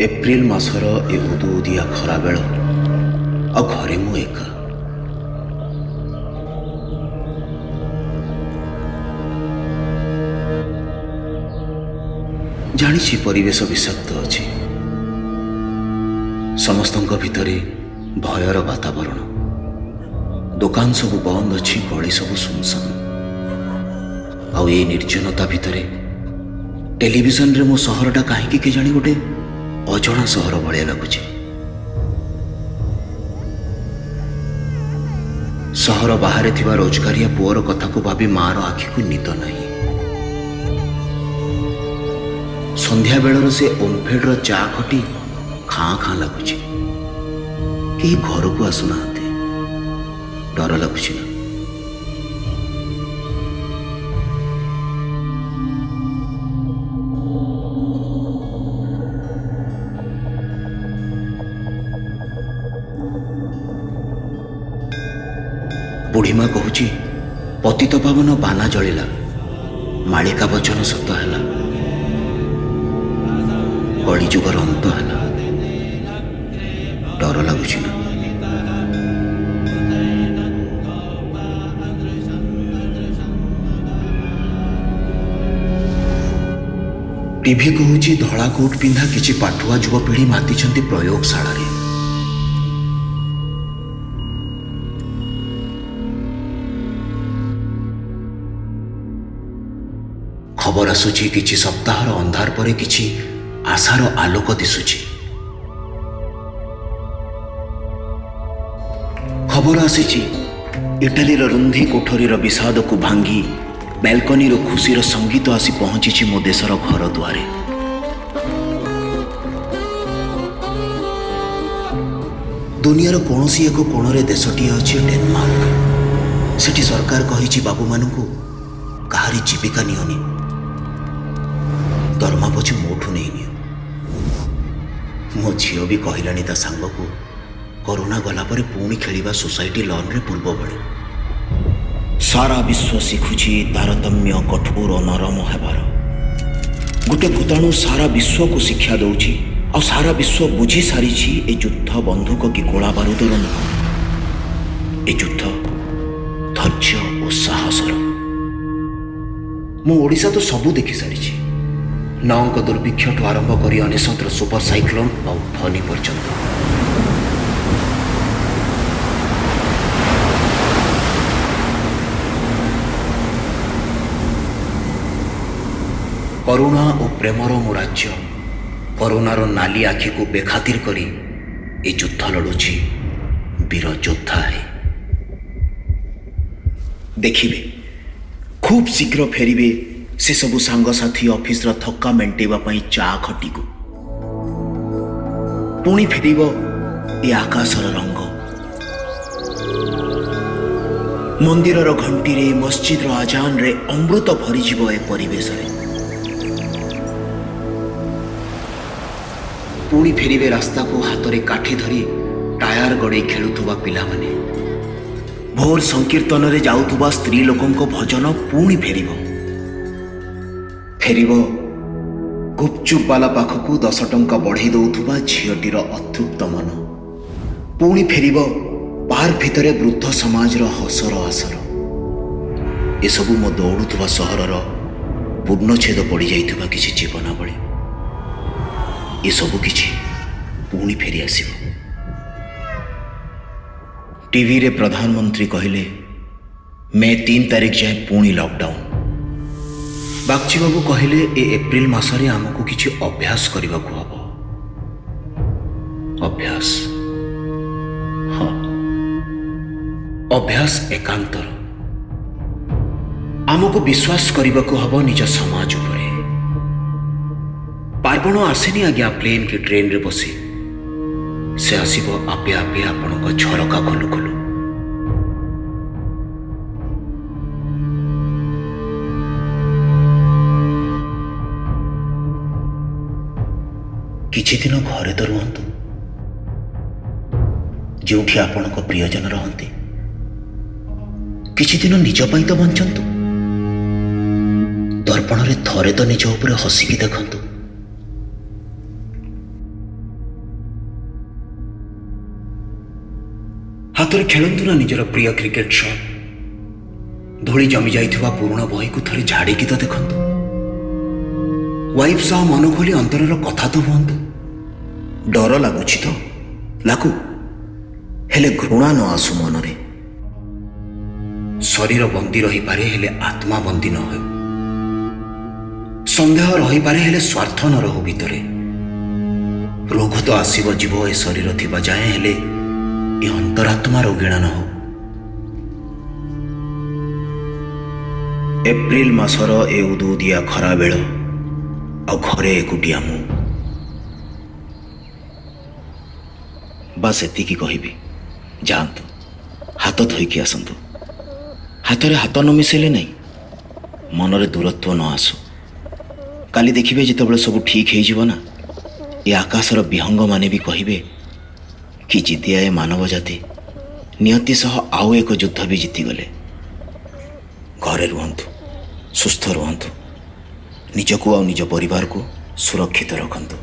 April ମାସର ଏ ଉଦୁଉଦିଆ ଖରାବେଳ, ଆଉ ଘରେ ମୁଁ ଏକା। ଜାଣିଛି ପରିବେଶ ବିଷାକ୍ତ ଅଛି, ସମସ୍ତଙ୍କ ଭିତରେ ଭୟର ବାତାବରଣ, ଦୋକାନ ସବୁ ବନ୍ଦ ଅଛି, ଗଳି ସବୁ ଶୂନଶାନ। ଆଉ ଏଇ ନିର୍ଜନତା ଭିତରେ ଟେଲିଭିଜନରେ ମୋ ସହରଟା କାହିଁକି କେଜାଣି ଗୋଟେ ଅଜଣା ସହର ଭଳିଆ ଲାଗୁଛି। ସହର ବାହାରେ ଥିବା ରୋଜଗାରିଆ ପୁଅର କଥାକୁ ଭାବି ମାର ଆଖିକୁ ନିଦ ନାହିଁ। ସନ୍ଧ୍ୟାବେଳର ସେ ଓମ୍ଫେଡର ଚା ଖଟି ଖାଁ ଖାଁ ଲାଗୁଛି। କେହି ଘରକୁ ଆସୁନାହାନ୍ତି, ଡର ଲାଗୁଛି ନା? ବୁଢ଼ୀମା କହୁଛି, ପତିତ ପାବନ ବାନା ଜଳିଲା, ମାଳିକା ବଚନ ସତ ହେଲା, କଳିଯୁଗର ଅନ୍ତ ହେଲା। ଡର ଲାଗୁଛି ନା? ଟିଭି କହୁଛି ଧଳା କୋଟ ପିନ୍ଧା କିଛି ପାଠୁଆ ଯୁବପିଢ଼ି ମାତିଛନ୍ତି ପ୍ରୟୋଗଶାଳାରେ। ଖବର ଆସୁଛି କିଛି ସପ୍ତାହର ଅନ୍ଧାର ପରେ କିଛି ଆଶାର ଆଲୋକ ଦିଶୁଛି। ଖବର ଆସିଛି ଇଟାଲୀର ରୁନ୍ଧି କୋଠରୀର ବିଷାଦକୁ ଭାଙ୍ଗି ବାଲକୋନିର ଖୁସିର ସଙ୍ଗୀତ ଆସି ପହଞ୍ଚିଛି ମୋ ଦେଶର ଘର ଦୁଆରେ। ଦୁନିଆର କୌଣସି ଏକ କୋଣରେ ଦେଶଟିଏ ଅଛି ଡେନମାର୍କ। ସେଠି ସରକାର କହିଛି ବାବୁମାନଙ୍କୁ, କାହାରି ଜୀବିକା ନିଅନି, ଦରମା ପଛେ ମୋଠୁ ନେଇନିଅ। ମୋ ଝିଅ ବି କହିଲାଣି ତା ସାଙ୍ଗକୁ, କରୋନା ଗଲା ପରେ ପୁଣି ଖେଳିବା ସୋସାଇଟି ଲନ୍ରେ ପୂର୍ବ ଭଳି। ସାରା ବିଶ୍ୱ ଶିଖୁଛି ତାରତମ୍ୟ କଠୋର ନରମ ହେବାର। ଗୋଟେ ଭୂତାଣୁ ସାରା ବିଶ୍ୱକୁ ଶିକ୍ଷା ଦେଉଛି, ଆଉ ସାରା ବିଶ୍ୱ ବୁଝି ସାରିଛି ଏ ଯୁଦ୍ଧ ବନ୍ଧୁକ କି ଗୋଳା ବାରୁଦର ନୁହଁ, ଏ ଯୁଦ୍ଧ ଧୈର୍ଯ୍ୟ ଓ ସାହସର। ମୁଁ ଓଡ଼ିଶା ତ ସବୁ ଦେଖି ସାରିଛି, ନଅଙ୍କ ଦୁର୍ଭିକ୍ଷଠୁ ଆରମ୍ଭ କରି 99ର ସୁପର ସାଇକ୍ଲୋନ୍ ଆଉ ଫନି ପର୍ଯ୍ୟନ୍ତ। କରୁଣା ଓ ପ୍ରେମର ମୋ ରାଜ୍ୟ କରୋନାର ନାଲି ଆଖିକୁ ବେଖାତିର କରି ଏ ଯୁଦ୍ଧ ଲଢ଼ୁଛି ବୀର ଯୋଦ୍ଧା ହେଇ। ଦେଖିବେ ଖୁବ୍ ଶୀଘ୍ର ଫେରିବେ ସେସବୁ ସାଙ୍ଗସାଥି ଅଫିସର ଥକ୍କା ମେଣ୍ଟେଇବା ପାଇଁ ଚା ଖଟିକୁ। ପୁଣି ଫେରିବ ଏ ଆକାଶର ରଙ୍ଗ, ମନ୍ଦିରର ଘଣ୍ଟିରେ, ମସଜିଦର ଆଜାନରେ ଅମୃତ ଭରିଯିବ ଏ ପରିବେଶରେ। ପୁଣି ଫେରିବେ ରାସ୍ତାକୁ ହାତରେ କାଠି ଧରି ଟାୟାର ଗଡ଼େଇ ଖେଳୁଥିବା ପିଲାମାନେ। ଭୋର ସଂକୀର୍ତ୍ତନରେ ଯାଉଥିବା ସ୍ତ୍ରୀ ଲୋକଙ୍କ ଭଜନ ପୁଣି ଫେରିବ। ଫେରିବ ଗୁପଚୁପ ବାଲା ପାଖକୁ 10 ଟଙ୍କା ବଢ଼େଇ ଦେଉଥିବା ଝିଅଟିର ଅତୃପ୍ତ ମନ। ପୁଣି ଫେରିବ ପାର୍କ ଭିତରେ ବୃଦ୍ଧ ସମାଜର ହସର ଆସର। ଏସବୁ ମୋ ଦୌଡ଼ୁଥିବା ସହରର ପୂର୍ଣ୍ଣଚ୍ଛେଦ ପଡ଼ିଯାଇଥିବା କିଛି ଜୀବନାବଳୀ। ଏସବୁ କିଛି ପୁଣି ଫେରି ଆସିବ। ଟିଭିରେ ପ୍ରଧାନମନ୍ତ୍ରୀ କହିଲେ ମେ 3 ତାରିଖ ଯାଏଁ ପୁଣି ଲକଡାଉନ। ବାଗଚୀ ବାବୁ କହିଲେ ଏ ଏପ୍ରିଲ ମାସରେ ଆମକୁ କିଛି ଅଭ୍ୟାସ କରିବାକୁ ହେବ। ଅଭ୍ୟାସ, ହଁ, ଅଭ୍ୟାସ ଏକାନ୍ତର। ଆମକୁ ବିଶ୍ୱାସ କରିବାକୁ ହେବ ନିଜ ସମାଜ ଉପରେ। ପାର୍ବଣ ଆସେନି ଆଜ୍ଞା ପ୍ଲେନ୍ କି ଟ୍ରେନ୍ରେ ବସି, ସେ ଆସିବ ଆପେ ଆପେ ଆପଣଙ୍କ ଝରକା ଖୋଲୁ ଖୋଲୁ। କିଛି ଦିନ ଘରେ ତ ରୁହନ୍ତୁ, ଯେଉଁଠି ଆପଣଙ୍କ ପ୍ରିୟଜନ ରହନ୍ତି। କିଛି ଦିନ ନିଜ ପାଇଁ ତ ବଞ୍ଚନ୍ତୁ, ଦର୍ପଣରେ ଥରେ ତ ନିଜ ଉପରେ ହସିକି ଦେଖନ୍ତୁ। ହାତରେ ଖେଳନ୍ତୁ ନା ନିଜର ପ୍ରିୟ କ୍ରିକେଟ ସଟ୍। ଧୂଳି ଜମି ଯାଇଥିବା ପୁରୁଣା ବହିକୁ ଥରେ ଝାଡ଼ିକି ତ ଦେଖନ୍ତୁ। ୱାଇଫ୍ ସହ ମନ ଖୋଲି ଅନ୍ତରର କଥା ତ ହୁଅନ୍ତୁ। ଡର ଲାଗୁଛି ତ ଲାଗୁ, ହେଲେ ଘୃଣା ନ ଆସୁ ମନରେ। ଶରୀର ବନ୍ଦୀ ରହିପାରେ, ହେଲେ ଆତ୍ମା ବନ୍ଦୀ ନ ହେଉ। ସନ୍ଦେହ ରହିପାରେ, ହେଲେ ସ୍ୱାର୍ଥ ନ ରହୁ ଭିତରେ। ରୋଗ ତ ଆସିବ ଯିବ ଏ ଶରୀର ଥିବା ଯାଏଁ, ହେଲେ ଏ ଅନ୍ତରାତ୍ମା ରୋଗିଣା ନ ହଉ। ଏପ୍ରିଲ ମାସର ଏ ଉଦୁଉଦିଆ ଖରାବେଳ, ଆଉ ଘରେ ଏକୁଟିଆ ମୁଁ। ବାସ୍ ଏତିକି କହିବି, ଯାଆନ୍ତୁ ହାତ ଧୋଇକି ଆସନ୍ତୁ। ହାତରେ ହାତ ନ ମିଶେଇଲେ ନାହିଁ, ମନରେ ଦୂରତ୍ୱ ନ ଆସୁ। କାଲି ଦେଖିବେ ଯେତେବେଳେ ସବୁ ଠିକ୍ ହେଇଯିବ ନା, ଏ ଆକାଶର ବିହଙ୍ଗମାନେ ବି କହିବେ କି ଜିଦିଆ ଏ ମାନବ ଜାତି, ନିୟତି ସହ ଆଉ ଏକ ଯୁଦ୍ଧ ବି ଜିତିଗଲେ। ଘରେ ରୁହନ୍ତୁ, ସୁସ୍ଥ ରୁହନ୍ତୁ, ନିଜକୁ ଆଉ ନିଜ ପରିବାରକୁ ସୁରକ୍ଷିତ ରଖନ୍ତୁ।